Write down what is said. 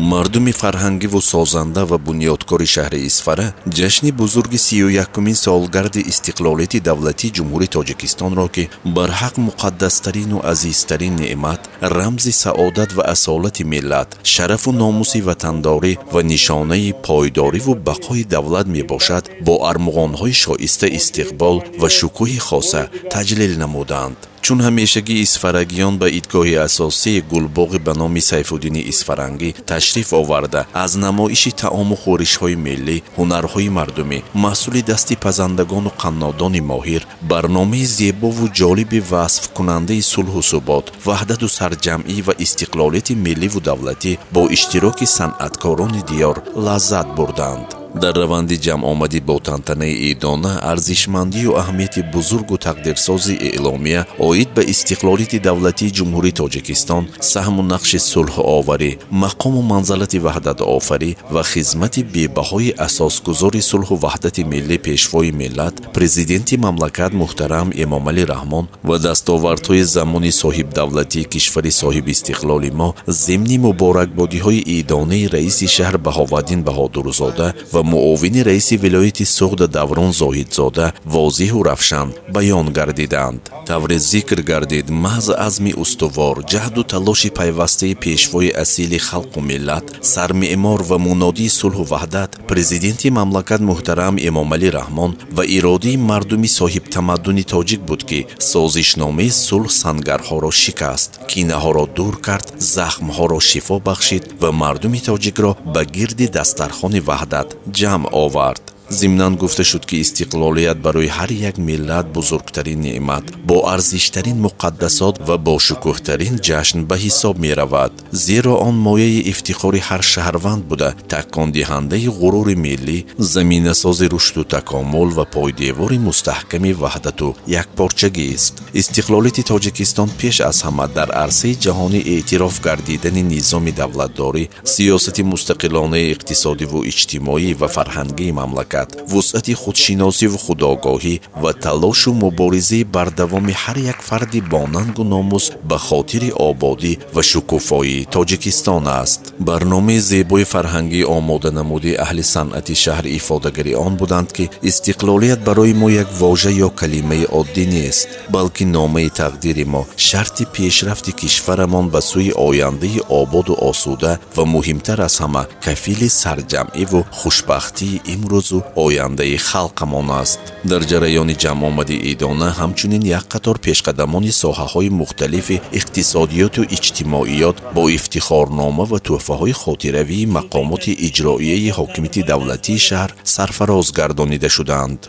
Мардуми фарҳангиву созанда ва бунёдкори шаҳри Исфара ҷашни бузурги 31-умин солгарди истиқлолияти давлатии Ҷумҳурии Тоҷикистонро, ки барҳақ муқаддастарину азизтарин неъмат, рамзи саодат ва асолати миллат, шарафу номуси ватандорӣ ва нишонаи пойдориву бақои давлат мебошад, бо армуғонҳои шоиста истиқбол ва шукӯҳи хоса таҷлил намуданд. Чун ҳамешагӣ, исфарагиён ба идгоҳи асосии гулбоғи ба номи Сайфуддини Исфарангӣ ташриф оварда, аз намоиши таому хӯришҳои миллӣ, ҳунарҳои мардумӣ, маҳсули дасти пазандагону қаннодони моҳир, барномаи зебову ҷолиби васфкунандаи сулҳу субот, ваҳдату сарҷамъӣ ва истиқлолияти милливу давлатӣ бо иштироки санъаткорони диёр лаззат бурданд. Дар раванди ҷамъомадӣ бо тантанаи идона арзишмандию аҳамияти бузургу тақдирсози эъломия оид ба истиқлолияти давлатии Ҷумҳурии Тоҷикистон, саҳму нақши сулҳоварӣ, мақому манзалати ваҳдатофарӣ ва хизмати бебаҳои асосгузори сулҳу ваҳдати миллӣ, Пешвои миллат, Президенти мамлакат муҳтарам Эмомалӣ Раҳмон ва дастовардҳои замони соҳибдавлатии кишвари соҳибистиқлоли мо зимни муборакбодиҳои идонаи раиси шаҳр Баҳоваддин Баҳодурзода ва муовини раиси вилояти Суғда Даврон Зоҳидзода возеҳу равшан баён гардиданд. Тавре зикр гардид, маҳз азми устувор, ҷаҳду талоши пайвастаи пешвои асили халқу миллат, сармеъмор ва мунодии сулҳу ваҳдат, Президенти мамлакат муҳтарам Эмомалӣ Раҳмон ва иродии мардуми соҳибтамаддуни тоҷик буд, ки созишномаи сулҳ сангарҳоро шикаст, кинаҳоро дур кард, захмҳоро шифо бахшид ва мардуми тоҷикро ба гирди дастархони ваҳдат ҷамъ овард. Зимнан гуфта шуд, ки истиқлолият барои ҳар як миллат бузургтарин неъмат, боарзиштарин муқаддасот ва бошукӯҳтарин ҷашн ба ҳисоб меравад, зеро он мояи ифтихори ҳар шаҳрванд буда, такондиҳандаи ғурури миллӣ, заминасози рушду такомул ва пойдевори мустаҳками ваҳдату якпорчагист. Истиқлолияти Тоҷикистон пеш аз ҳама дар арсаи ҷаҳонӣ эътироф гардидани низоми давлатдорӣ, сиёсати мустақилонаи иқтисодиву иҷтимоӣ ва фарҳангии мамлакат, вусъати худшиносиву худогоҳӣ ва талошу муборизаи бардавоми ҳар як фарди бонангу номус ба хотири ободӣ ва шукуфоии Тоҷикистон аст. Барномаи зебои фарҳангӣ омоданамуди аҳли санъати шаҳр ифодагари он буданд, ки истиқлолият барои мо як вожа ё калимаи оддӣ нест, балки номаи тақдири мо, шарти пешрафти кишварамон ба сӯи ояндаи ободу осуда ва муҳимтар аз ҳама, кафили сарҷамъиву хушбахтии имрӯзу ояндаи халқамон аст. Дар ҷараёни ҷамъомади идона ҳамчунин як қатор пешқадамони соҳаҳои мухталифи иқтисодиёту иҷтимоиёт бо ифтихорнома ва тӯҳфаҳои хотиравии мақомоти иҷроияи ҳокимияти давлатии шаҳр сарфароз гардонида шуданд.